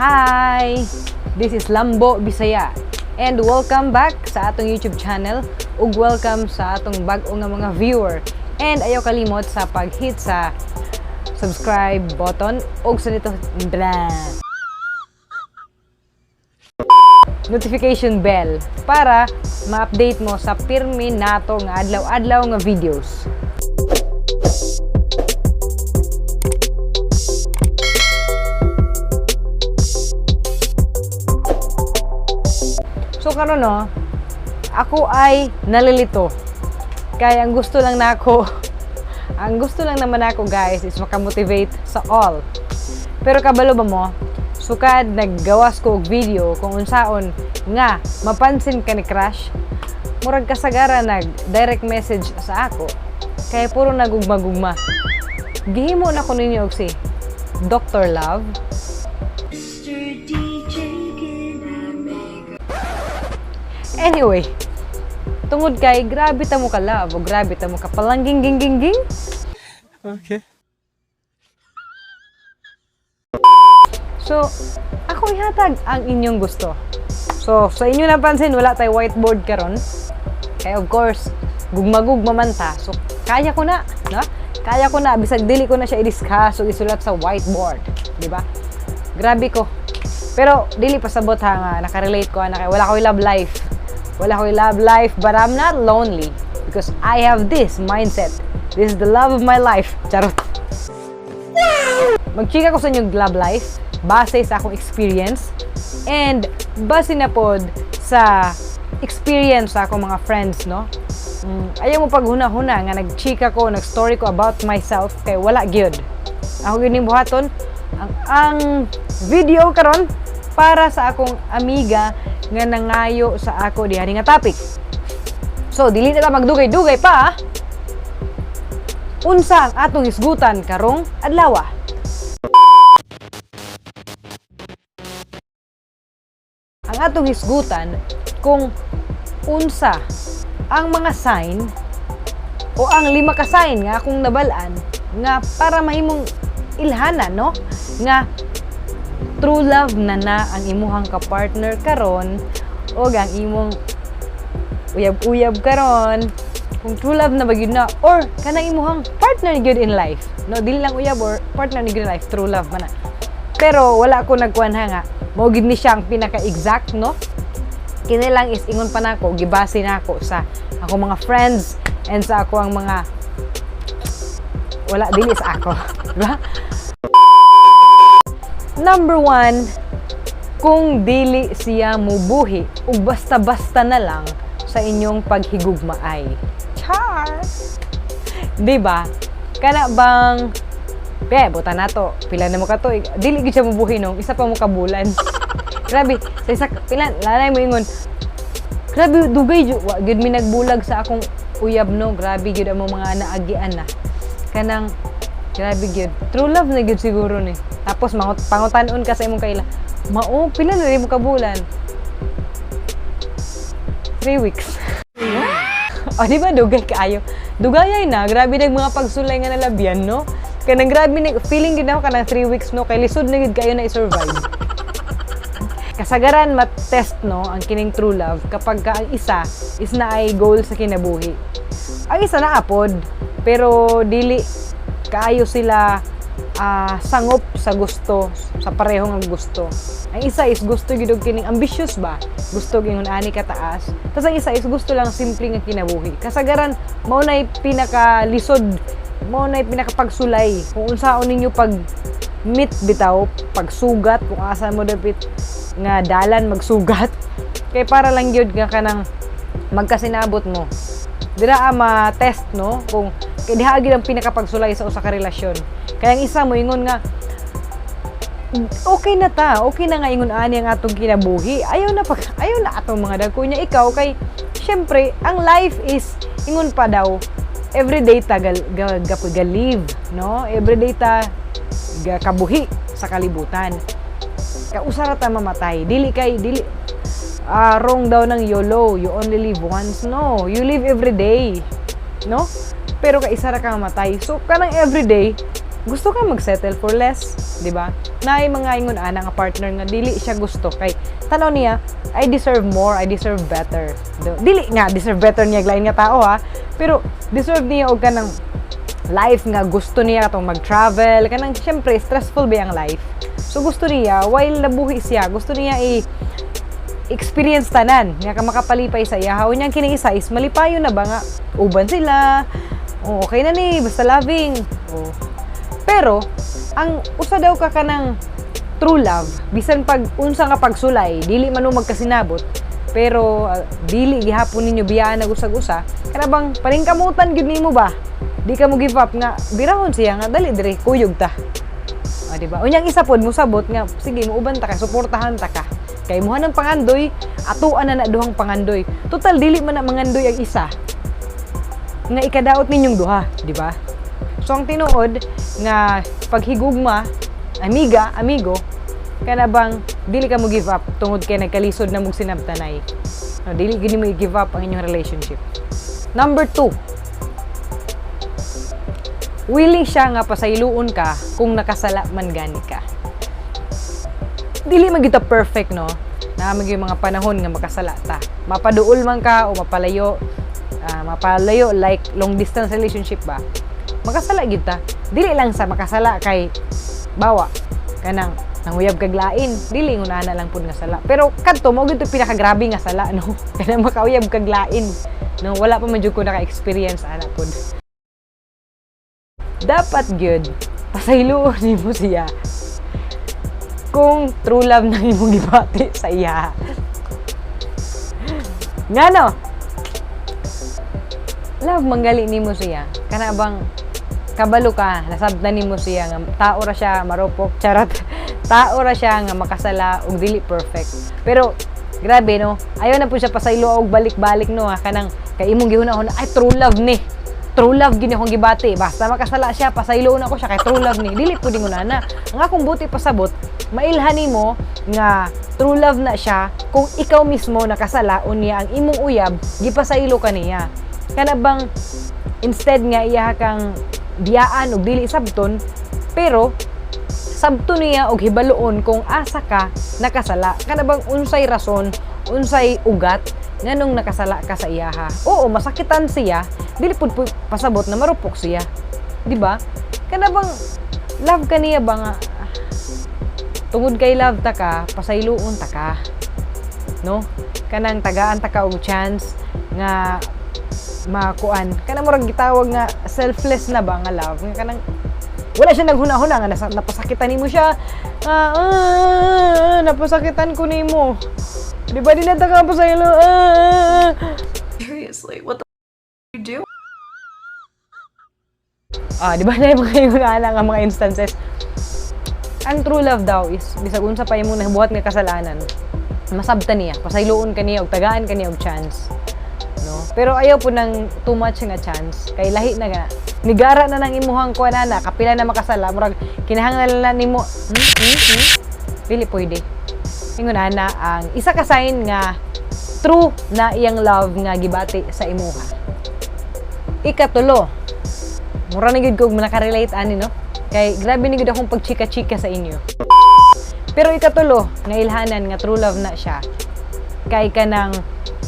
Hi! This is Lambo Bisaya and welcome back sa atong YouTube channel ug welcome sa atong bag-o nga mga viewer. And ayaw kalimot sa pag-hit sa subscribe button ug sa nito blah, notification bell para ma-update mo sa pirmi nato nga adlaw-adlaw nga videos. So karon no, ako ay nalilito. Kaya ang gusto lang nako, ang gusto lang naman nako, guys, is makamotivate sa all. Pero kabalo ba mo? Sukad naggawas ko og video kung unsaon nga mapansin ka ni crush, murag kasagara nag direct message sa ako. Kaya puro nagugma-gugma. Gihimo na ko ninyo og si Dr. Love. Mr. DJ, can I make Anyway, tungod kay grabe ta mo ka love o grabe ta mo ka palangging ging ging ging. Okay. So, ako ihatag ang inyong gusto. So, sa inyo napansin, wala tay whiteboard karon. Kaya of course, gugma-gugma man ta. So, kaya ko na, no? Kaya ko na bisag dili ko na siya i-discuss o isulat sa whiteboard, di ba? Grabe ko. Pero dili pasabot ha nga nakarelate ko ana kay wala ko'y love life. Wala ko'y love life, but I'm not lonely because I have this mindset. This is the love of my life. Charot. Magchika ko sa inyong love life base sa akong experience and base na pod sa experience sa akong mga friends, no? Ayaw mo paghuna-huna nga nagchika ko, nagstory ko about myself kay wala gyud. Ako gyud ning buhaton ang video karon para sa akong amiga nga nangayo sa ako diha nga topic. So, dili na ta magdugay-dugay pa. Unsa ang atong hisgutan karong adlaw? Ang atong hisgutan kung unsa ang mga sign o ang lima ka sign nga akong nabal-an nga para mahimong ilhanan, no, nga true love na na ang imuhang kapartner karon o ang imong uyab-uyab karon, kung true love na ba gyud na or kanang imuhang partner gyud in life, no? Dili lang uyab or partner gyud in life, true love man na. Pero wala ko nagkuan ha nga mao gyud ni siya ang pinaka-exact, no? Kini lang is ingon pa nako, gibase nako sa ako mga friends and sa ako ang mga wala dili sa ako, diba? Number one, kung dili siya mubuhi ug basta-basta na lang sa inyong paghigugmaay. Char! Di ba? Kana bang Pe, buta na to. Pila na mo ka to. Dili gid siya mubuhi nung isa pa mo ka bulan. Grabe, sa isa pila lalay mo ingon. Grabe dugay jud wa gyud mi nagbulag sa akong uyab, no. Grabe gyud ang mga naagian na. Kanang grabe gyud. True love na gyud siguro ni. Tapos mangut pangutan-on ka sa imong kaila. Mao pila na mo ka bulan? 3 weeks. O, di ba dugay kaayo? Dugayay na, grabe nag mga pagsulay nga nalabyan, no? Kanang grabe nag feeling gid ako kanang 3 weeks, no, kay lisod na gid kayo na i-survive. Kasagaran matest, no, ang kining true love kapag ka ang isa is naay goal sa kinabuhi. Ang isa na apod, pero dili kaayo sila sangop sa gusto, sa pareho nga gusto. Ang isa is gusto gid og kining ambitious ba? Gusto ingon ani kataas. Tas ang isa is gusto lang simple nga kinabuhi. Kasagaran mao nay pinakalisod, mao nay pinakapagsulay kung unsaon ninyo pag meet bitaw, pagsugat kung asa mo dapit nga dalan magsugat. Kay para lang gyud nga kanang magkasinabot mo. Dira ma-test, no, kung kay diha gyud ang pinakapagsulay sa usa ka relasyon. Kaya ang isa mo ingon nga okay na ta, okay na nga ingon ani ang atong kinabuhi. Ayaw na pag ayaw na atong mga dagko niya ikaw kay syempre ang life is ingon pa daw everyday ta gal, ga, ga, ga live, no? Everyday ta ga, kabuhi sa kalibutan. Kausara ta mamatay. Dili kay dili wrong daw ng YOLO, you only live once. No, you live every day. No? Pero kaisa ra ka mamatay. So kanang everyday Gusto ka mag-settle for less, di ba? Naay mga ingon ana nga partner nga dili siya gusto kay tanaw niya, "I deserve more, I deserve better." Dili nga deserve better niya lain nga tao ha, pero deserve niya og kanang life nga gusto niya katong mag-travel, kanang syempre stressful ba ang life. So gusto niya while nabuhi siya, gusto niya i experience tanan nga ka makapalipay sa iya. Unya kining isa is malipayon na ba nga uban sila. Oh, okay na ni basta loving. Oh. Pero ang usa daw ka kanang true love, bisan pag unsa nga pagsulay, dili man mo magkasinabot, pero dili gihapon ninyo biyaan nag usag-usa, kana bang paningkamutan gyud nimo ba? Di ka mo give up nga birahon siya nga dali dire kuyog ta. O, di ba? Unyang isa pod musabot nga sige, muuban ta ka, suportahan ta ka. Kay imuha ng pangandoy, atuan na na duhang pangandoy. Total dili man na mangandoy ang isa nga ikadaot ninyong duha, di ba? So ang tinuod nga paghigugma, amiga, amigo, kana bang dili ka mo give up tungod kay nagkalisod na mong sinabtanay. No, dili gini mo i-give up ang inyong relationship. Number 2, willing siya nga pasayloon ka kung nakasala man gani ka. Dili man kita perfect, no? Naa man gyud mga panahon nga makasala ta. Mapaduol man ka o mapalayo, mapalayo like long distance relationship ba? Makasala gyud ta. Dili lang sa makasala kay bawa kanang nanguyab kag lain, dili ingon ana lang pud nga sala. Pero kadto mao gyud to pinakagrabe nga sala, no? Kanang makauyab kag lain. No, wala pa man jud ko naka-experience ana pud. Dapat gyud pasayloon nimo siya kung true love nang imong gibati sa iya. Ngano? Love manggali nimo siya. Kana bang kabalo ka, nasabtan nimo siya nga tao ra siya marupok, charot. Tao ra siya nga makasala ug dili perfect. Pero grabe, no. Ayaw na po siya pasaylo og balik-balik, no ha, kanang kay imong gihuna-huna, "Ay, true love ni. True love gini akong gibati. Basta makasala siya, pasayloon ako siya kay true love ni." Dili pud ingon ana. Ang akong buti pasabot, mailhan nimo nga true love na siya kung ikaw mismo nakasala unya ang imong uyab gipasaylo ka niya. Kana bang instead nga iya kang biyaan og dili sabton, pero sabto niya og hibaluon kung asa ka nakasala. Kana bang unsay rason, unsay ugat nganong nakasala ka sa iyaha. Oo, masakitan siya, dili pud pasabot na marupok siya. Di ba? Kana bang love ka niya ba nga tungod kay love ta ka, pasayloon ta ka. No? Kanang tagaan ta ka og chance nga makuan. Kanang murag gitawag nga selfless na ba nga love nga kanang wala siya naghuna-huna nga napasakitan nimo siya. Ah, napasakitan ko nimo. Di ba di na ta ka pasaylo? Ah. Seriously, what the you do? Ah, di ba na yung mga ingon nga mga instances? Ang true love daw is bisag unsa pa imong nabuhat nga kasalanan, masabtan niya, pasayloon ka niya og tagaan ka niya og chance. No? Pero ayaw po ng too much nga chance kay lahi na nga. Nigara na nang imuhang kuan ana, kapila na makasala, murag kinahanglan na nimo. Dili pwede. Ingon ana ang isa ka sign nga true na iyang love nga gibati sa imuha. Ikatulo, mura na gyud kog nakarelate ani, no? Kay grabe ni gyud akong pagchika-chika sa inyo. Pero ikatulo, nga ilhanan nga true love na siya, kay kanang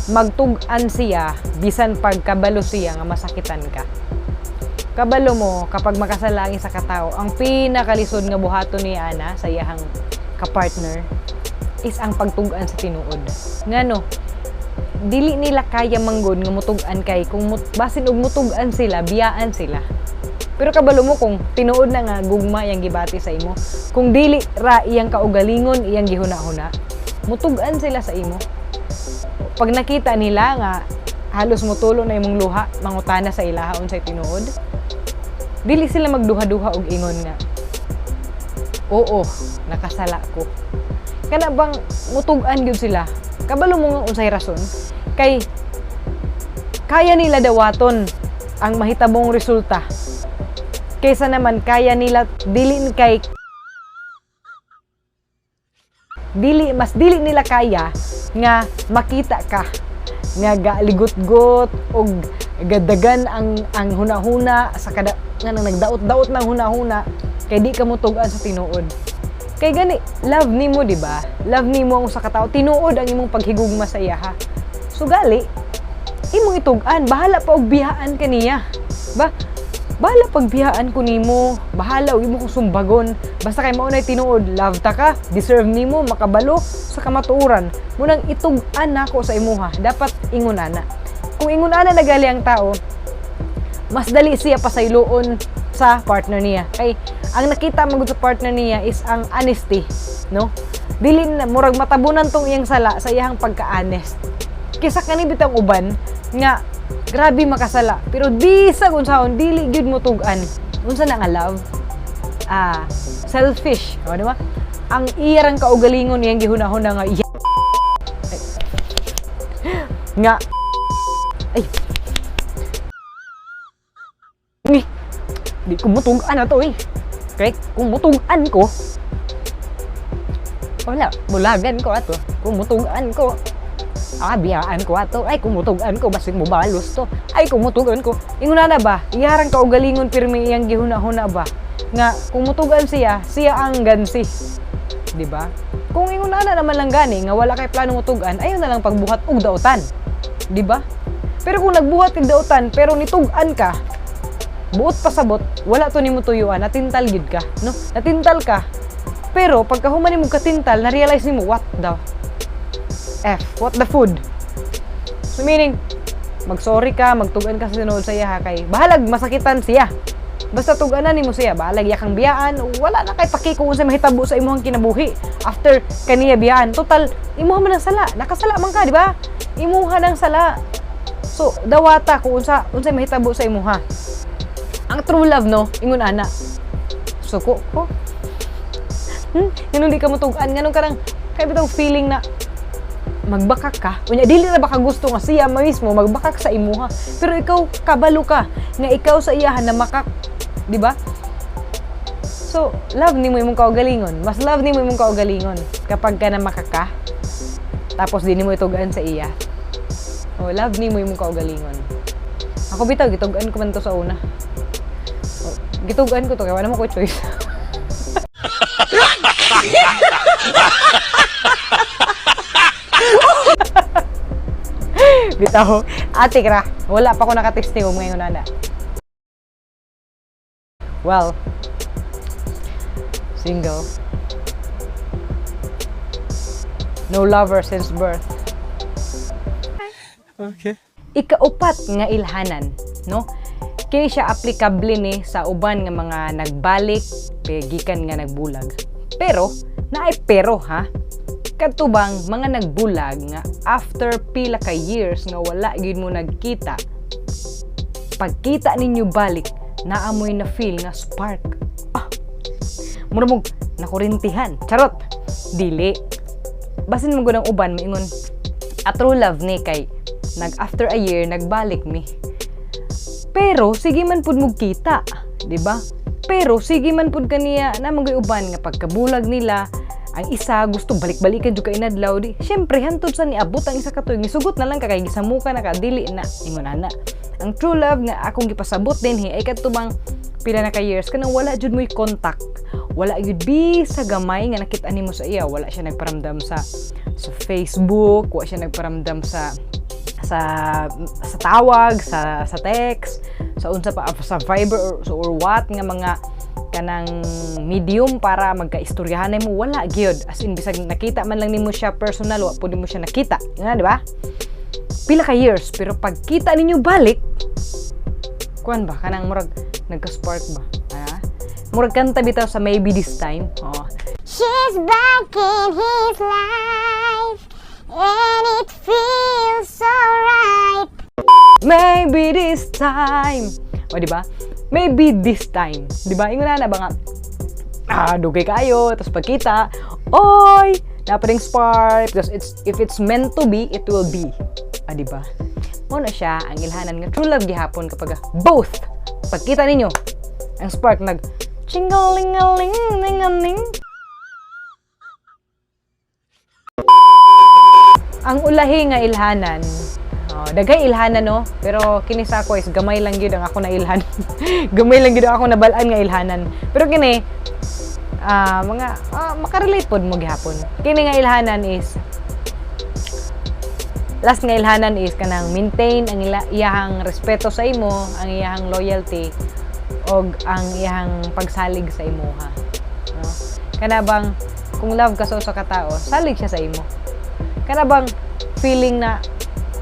magtug-an siya bisan pagkabalo siya nga masakitan ka. Kabalo mo kapag makasala ang isa ka tawo, ang pinakalisod nga buhaton ni ana sa iyahang kapartner is ang pagtug-an sa tinuod. Ngano? Dili nila kaya manggod nga mutug-an kay kung basin og mutug-an sila, biyaan sila. Pero kabalo mo kung tinuod na nga gugma iyang gibati sa imo, kung dili ra iyang kaugalingon iyang gihuna-huna, mutug-an sila sa imo. Pag nakita nila nga halos mutulo na imong luha, mangutana sa ilaha unsay tinuod, dili sila magduha-duha og ingon nga, "Oo, nakasala ko." Kana bang mutug-an gyud sila. Kabalo mo nga unsay rason kay kaya nila dawaton ang mahitabong resulta kaysa naman kaya nila dili kay dili mas dili nila kaya nga makita ka Nga galigot-got og gadagan ang hunahuna sa kada nga nang nagdaot-daot ng hunahuna kay di ka mo tug-an sa tinuod. Kay gani, love nimo, di ba? Love nimo ang usa ka tawo, tinuod ang imong paghigugma sa iya ha. Sugali, imong itug-an, bahala pa og biyaan kaniya. Ba? Bahala pagbiyaan ko nimo, bahala og imo kong sumbagon. Basta kay mao nay tinuod, love ta ka, deserve nimo, makabalo sa kamatuoran. Munang itug-an nako sa imuha, dapat ingon ana. Kung ingon ana nagali ang tao, mas dali siya pasayloon sa partner niya. Kay ang nakita man gud sa partner niya is ang honesty, no? Dili na murag matabunan tong iyang sala sa iyang pagka-honest. Kaysa kani bitang uban nga grabe makasala pero di sa unsaon dili gyud mo tug-an. Unsa na nga love? Ah, selfish, o di ba? Ang iyang kaugalingon iyang gihunahuna nga iya ay, nga ay ni di ko mutug-an na to eh. Kay kung mutug-an ko, wala, bulagan ko ato. Kung mutug-an ko, ah, biyaan ko ato. Ay, kung mutug-an ko, basig mo balos to. Ay, kung mutug-an ko. Ingon na ba? Iyarang kaugalingon pirmi iyang gihuna-huna ba? Nga, kung mutug-an siya, siya ang gansi. Di ba? Kung ingon na naman lang gani, nga wala kay plano mutug-an, ayaw na lang pagbuhat og dautan. Di ba? Pero kung nagbuhat og dautan, pero nitug-an ka, buot pasabot, wala to nimo tuyuan, natintal gid ka, no? Natintal ka. Pero pagkahuman nimo katintal, na-realize nimo what the F, what the food. So meaning, mag-sorry ka, magtugan ka sa tinuod sa iya ha, kay bahalag masakitan siya. Basta tuganan nimo siya, bahalag iya kang biyaan, wala na kay paki kung unsay mahitabo sa imong kinabuhi after kaniya biyaan. Total, imuha man ang sala, nakasala man ka, di ba? Imuha ng sala. So, dawata kung unsay mahitabo sa imuha. Ang true love, no? Ingon ana. Suko ko. Nganong di ka mutug-an, nganong karang kay bitong feeling na magbakak ka. Unya dili na baka gusto nga siya mismo magbakak sa imuha. Pero ikaw kabalo ka nga ikaw sa iyahan na makak, di ba? So, love nimo imong kaugalingon. Mas love nimo imong kaugalingon kapag ka na makaka. Tapos di nimo itugaan sa iya. Oh, love nimo imong kaugalingon. Ako bitaw gitug-an ko man to sa una. Oh, gitug-an ko to kay wala mo ko choice. Bitaw. Ate kra, wala pa ko nakatexting mo ngayon nana. Well, single. No lover since birth. Okay. Ikaupat nga ilhanan, no? Kini siya aplikable ni sa uban nga mga nagbalik gikan nga nagbulag. Pero naay pero ha. Kadto bang mga nagbulag nga after pila ka years nga wala gyud mo nagkita, pagkita ninyo balik, naamoy na feel nga spark. Ah, mura mo nakurintihan. Charot. Dili. Basin mo gud ang uban moingon a true love ni kay nag after a year nagbalik mi. Pero sige man pud mo kita, di ba? Pero sige man pud kaniya na mga uban nga pagkabulag nila, ang isa gusto balik-balikan jud kay inadlaw di. Syempre hantod sa niabot ang isa ka tuig, nisugot na lang ka kay gisamuka na ka, dili na ingon ana. Ang true love nga akong gipasabot dinhi ay kadto bang pila na ka years kanang wala jud mo'y contact. Wala jud bisa gamay nga nakita nimo sa iya, wala siya nagparamdam sa Facebook, wala siya nagparamdam sa tawag, sa text, sa unsa pa, sa Viber or what nga mga kanang medium para magkaistoryahan mo, wala gyud. As in bisag nakita man lang nimo siya personal, wa pud nimo siya nakita. Nga, di ba? Pila ka years pero pagkita ninyo balik, kuan ba kanang murag nagka-spark ba? Ha? Murag kanta bitaw sa Maybe This Time. Oh. She's back in his life, and it feels so right. Maybe this time. O, di ba? Maybe this time. Di ba? Ingon na ba nga, ah, dugay kayo, tapos pagkita, oy, naparing spark, because if it's meant to be, it will be. Ah, di ba? Mo na siya, ang ilhanan nga true love gihapon kapag both, pagkita ninyo, ang spark nag, chingaling-aling-ling-aling. Ang ulahi nga ilhanan, Oh, daghay ilhanan, no, pero kini sa ako is gamay lang gyud ang ako na ilhan. Gamay lang gyud ang ako nabalaan nga ilhanan. Pero kini mga makarelate pod mo gihapon. Kini nga ilhanan is last nga ilhanan is kanang maintain ang iyahang respeto sa imo, ang iyahang loyalty og ang iyahang pagsalig sa imuha. No? Kana bang kung love ka sa usa ka tao, salig siya sa imo. Kana bang feeling na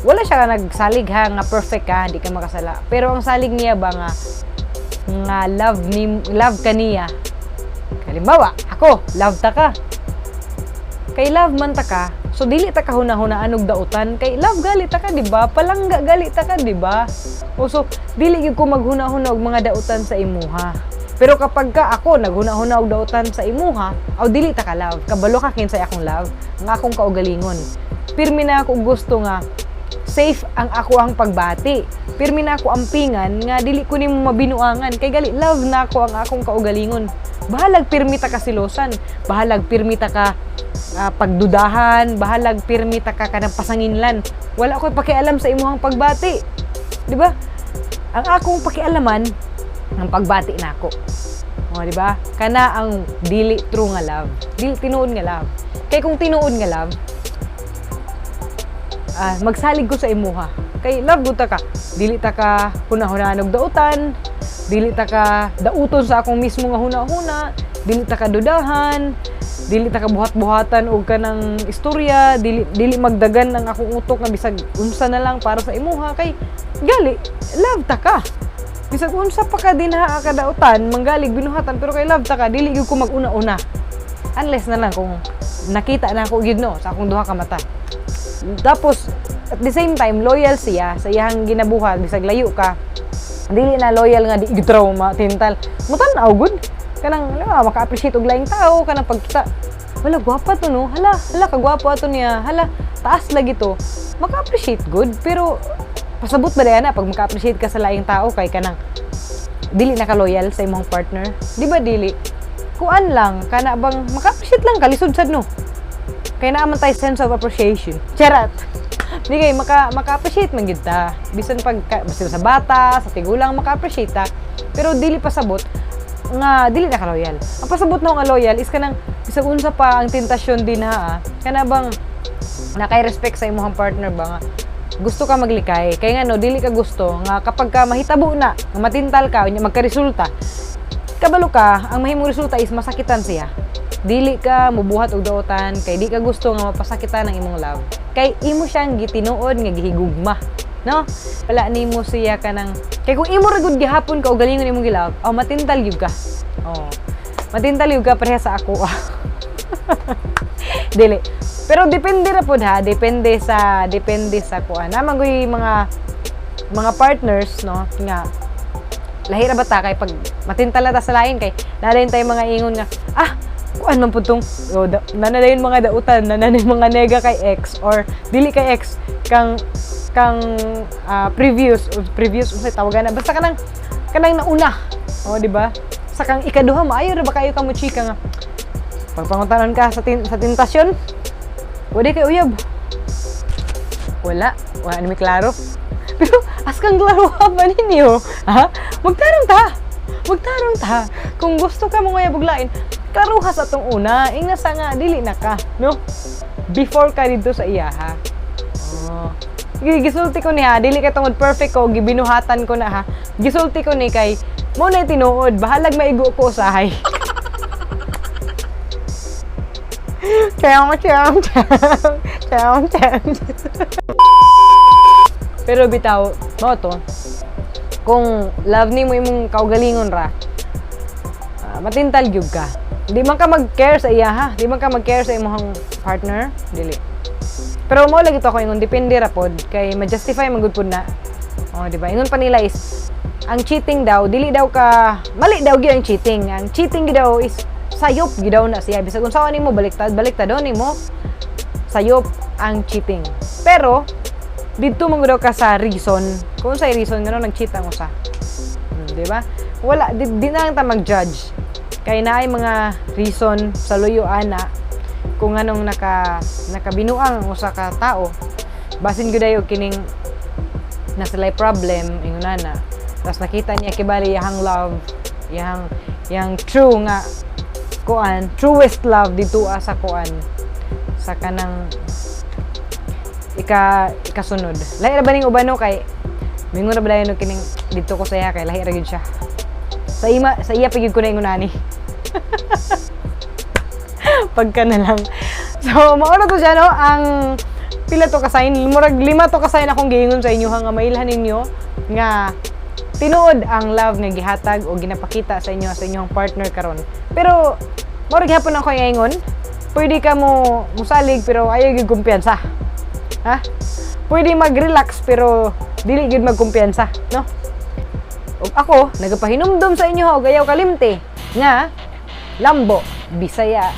wala siya ka nagsalig ha nga perfect ka, di ka makasala. Pero ang salig niya ba nga nga love ni love ka niya. Halimbawa, ako, love ta ka. Kay love man ta ka, so dili ta ka hunahunaan og dautan kay love gali ta ka, di ba? Palangga gali ta ka, di ba? O so dili gyud ko maghuna-huna og mga dautan sa imuha. Pero kapag ka ako naghuna-huna og dautan sa imuha, aw dili ta ka love. Kabalo ka kinsay akong love, ang akong kaugalingon. Pirmi na ako gusto nga safe ang ako ang pagbati. Pirmi na ako ampingan nga dili ko nimo mabinuangan kay gali love na ako ang akong kaugalingon. Bahalag pirmi ta ka silosan, bahalag pirmi ta ka pagdudahan, bahalag pirmi ta ka kanang pasanginlan. Wala ko'y pakialam sa imuhang pagbati. Di ba? Ang akong pakialaman ang pagbati nako. O, di ba? Kana ang dili true nga love. Dili tinuod nga love. Kay kung tinuod nga love, magsalig ko sa imuha. Kay love gud ta ka. Dili ta ka hunahunaan og dautan, dili ta ka dauton sa akong mismo nga hunahuna, dili ta ka dudahan, dili ta ka buhat-buhatan og kanang istorya, dili dili magdagan ang akong utok nga bisag unsa na lang para sa imuha kay gali love ta ka. Bisag unsa pa ka dinha ka dautan, manggalig binuhatan, pero kay love ta ka, dili gyud ko mag-una-una. Unless na lang kung nakita na ako gyud, no, sa akong duha ka mata. Tapos, at the same time, loyal siya sa iyang ginabuhat, bisag layo ka. Dili na loyal nga di gyud trauma, tintal. Mutan-aw gud. Kanang, alam mo, maka-appreciate og laing tao, kanang pagkita. Wala, gwapa to, no? Hala, hala, kagwapo ato niya. Hala, taas lagi to. Maka-appreciate good, pero pasabot ba na pag maka-appreciate ka sa laing tao kay kanang dili na ka loyal sa imong partner? Di ba dili? Kuan lang, kana bang maka-appreciate lang ka, lisod sad, no? Kay naa man tay sense of appreciation. Charot! Di kay maka-appreciate man gyud ta. Bisan pag bisan sa bata, sa tigulang, maka-appreciate ta. Pero dili pasabot nga dili na ka loyal. Ang pasabot na nga loyal is kanang bisag unsa pa ang tentasyon din ha. Kana bang nakay respect sa imong partner ba nga gusto ka maglikay kay nga no dili ka gusto nga kapag ka mahitabo na nga matintal ka unya magkaresulta, kabalo ka ang mahimong resulta is masakitan siya. Dili ka mubuhat og dautan kay di ka gusto nga mapasakitan ang imong love kay imo siyang gitinuod nga gihigugma, no? Wala nimo siya kanang kay kung imo ra gud gihapon ka galingon imong gilove, aw matintal gyud ka. Oh, matintal gyud ka pareha sa ako. Dili, pero depende ra pod ha, depende sa kuan. Naman goy mga partners, no, nga lahi ra ba ta kay pag matintal na ta sa lain kay nadayon tayo mga ingon nga kuan man pud tong oh, nanadayon mga dautan, nanadayon mga nega kay ex or dili kay ex, kang kang previous previous, unsay tawagan na, basta kanang kanang nauna. Oh, di ba? Sa kang ikaduha, maayo ra ba kayo ka mo chika nga pagpangutanon ka sa tentasyon, wala kay uyab, wala wala ni klaro. Pero as kang klaro pa ninyo ha, magtarong ta, magtarong ta. Kung gusto ka manguyab og lain, klaruha sa atong una, ingna sa nga dili na ka, no, before ka didto sa iya ha. Oh. Gisulti ko ni ha, dili kay tungod perfect ko, gibinuhatan ko na ha. Gisulti ko ni kay mo na tinuod, bahalag maigo ko usahay. Chow, chow, chow. Chow, chow. Pero bitaw, mao to. Kung love nimo imong kaugalingon ra, matintal gyud ka. Di man ka mag-care sa iya ha. Di man ka mag-care sa imong partner, dili. Pero mo lagi to ako ingon, depende ra pod kay ma-justify man gud pod na. Oh, di ba? Ingon pa nila is ang cheating daw, dili daw ka mali daw gyud ang cheating. Ang cheating gyud daw is sayop gyud daw na siya. Bisag unsa nimo baliktad, baliktad daw nimo, sayop ang cheating. Pero didto man gud daw ka sa reason. Kung unsay reason ngano nag-cheat ang usa. Di ba? Wala di na lang ta mag-judge. Kay naay mga reason sa luyo ana kung anong nakabinuang ang usa ka tao. Basin gyud ayo kining Na sila problem ingon na. Tapos nakita niya kibali iyang love, iyang yang true nga kuan, truest love dito sa kuan, sa kanang ikasunod. Lahi ra ba ning uban, no, kay mingon ra ba dayon og kining dito ko saya kay lahi ra gyud siya. Sa ima sa iya pa gyud ko na ingon ani. Pagka na lang. So, mao na to siya, no? Ang pila to ka sign, murag lima to ka sign akong giingon sa inyo nga mailhan ninyo nga tinuod ang love nga gihatag o ginapakita sa inyo sa inyong partner karon. Pero mao ra gihapon ako ingon, pwede ka mo musalig pero ayaw gyud kumpiyansa. Ha? Pwede mag-relax pero dili gyud magkumpiyansa, no? Ug ako, nagapahinumdom sa inyo og ayaw kalimti nga Lambo Bisaya.